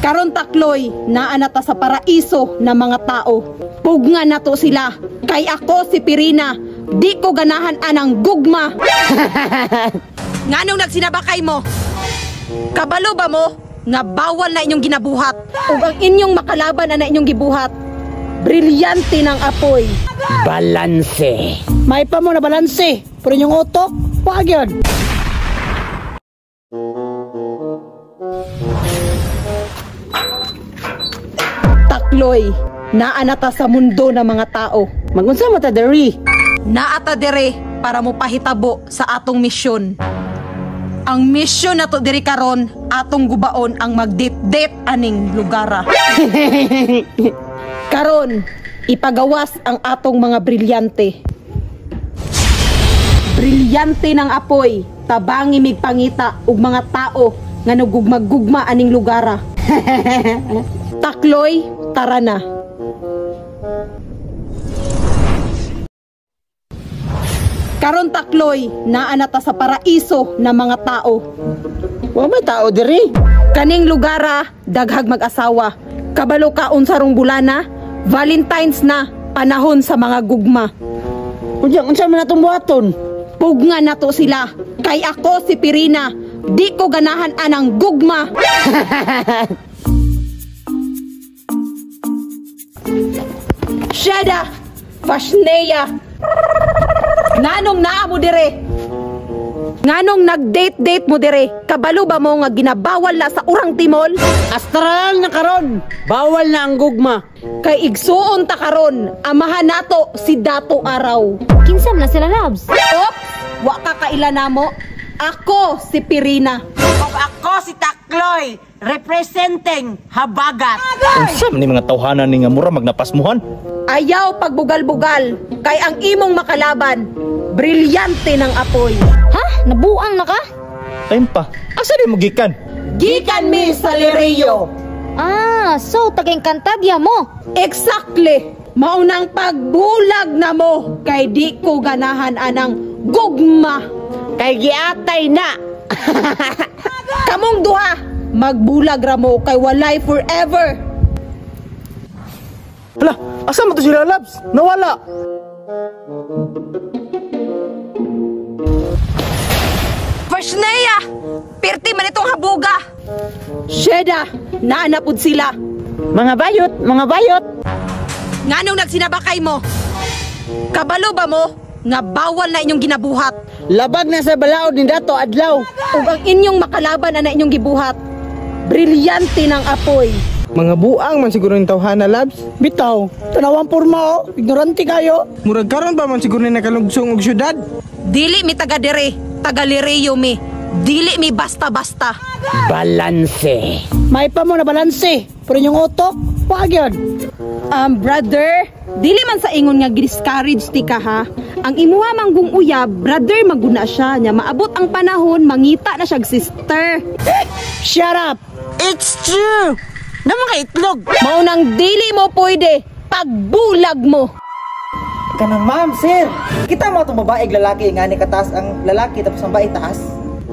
Karon takloy, naa na ta sa paraiso ng mga tao. Pugna nato sila. Kay ako si Pirina, di ko ganahan anang gugma. Nganong nagsinabakay mo? Kabalo ba mo nga bawal na inyong ginabuhat? Ug ang inyong makalaban na inyong gibuhat. Brilyante ng apoy. Balanse. May pa mo na balanse, pero inyong utok, wag yun. Takloy, naa na ta sa mundo ng mga tao. Magunsa mo ta diri? Naa ta diri para mo pahitabo sa atong misyon. Ang misyon nato diri karon, atong gubaon ang magdate-date aning lugara. Karon, ipagawas ang atong mga brilyante. Brilyante ng apoy, tabangi mig pangita ug mga tao nga nagugmag-gugma aning lugara. Takloy, tara na. Karon takloy, naa na ta sa paraiso ng mga tao. Wa may tao diri. Kaning lugara, daghag mag-asawa. Kabalo ka unsa rong bulana, Valentine's na, panahon sa mga gugma. Unya, unsa man atong buhaton? Pugna nato sila. Kay ako si Pirina, di ko ganahan anang gugma. Sheda, Fashneya, nganong naa mo dire? Nganong nag-date-date mo dire? Kabalo ba mo nga ginabawal na sa Urang Timol? Astral na karon, bawal na ang gugma. Kay igsuon ta karon, amahan nato si Dato Araw. Kinsa man na sila, loves? Ops, wa ka kaila namo. Ako si Pirina. Ug ako si Takloy, representing Habagat. Unsa man ni mga tawhanan ni nga mura magnapasmuhan? Ayaw pagbugal-bugal, kay ang imong makalaban, brilyante ng apoy. Ha? Nabuang na ka? Time pa. Asa di mo gikan? Gikan mi sa Lirio. Ah, so taga-Encantadia mo. Exactly. Maunang pagbulag na mo, kay di ko ganahan anang gugma. Kay giatay na. Kamong duha, magbulag ra mo kay walay forever. Hala, asa man to sila, labs? Nawala. Fashneya, pirti man itong habuga. Sheda, naa na pud sila. Mga bayot, mga bayot. Nganong nagsinabakay mo? Kabalo ba mo nga bawal na inyong ginabuhat? Labag na sa balaod ni Dato Adlaw. Ug ang inyong makalaban na inyong gibuhat. Brilyante ng apoy. Mga buang man siguro ni tawhana, labs. Bitaw, tanawang porma oh, ignorante kayo. Murag karon ba man siguro ni nakalugsong og syudad? Dili mi taga dire, taga Lirio mi. Dili mi basta-basta. Balanse. May pa mo na balanse, pero inyong utok, wag yun. Brother, dili man sa ingon nga discourage ti ka ha. Ang imuha manggung uyab, brother maguna siya nya maabot ang panahon mangita na siyag sister. Shut up. It's true. Na mga itlog. Maunang dili mo pwede pagbulag mo. Kanang ma'am, sir. Kita mo atong babae lalaki nga ni kataas ang lalaki tapos ang babae taas.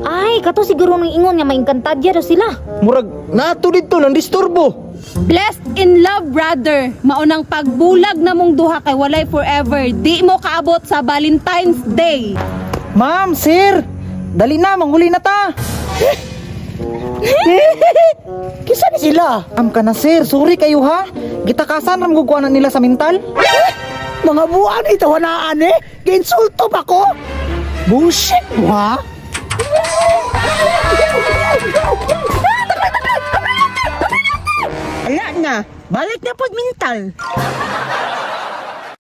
Ay, kato siguro nang ingon nga maengkantadya daw sila. Murag nato didto nang disturbo. Blessed in love, brother. Maunang pagbulag na mong duha kay walay forever. Di mo kaabot sa Valentine's Day. Ma'am, sir. Dali na, manghuli na ta. Kisa ni sila? Am ka na, sir. Sorry kayo ha. Gitakasan ram gugkuanan nila sa mental. Mga buwan ito, wanaan eh. Giinsulto pa ko. Bullshit mo ha? Ala na, balik na pod mental.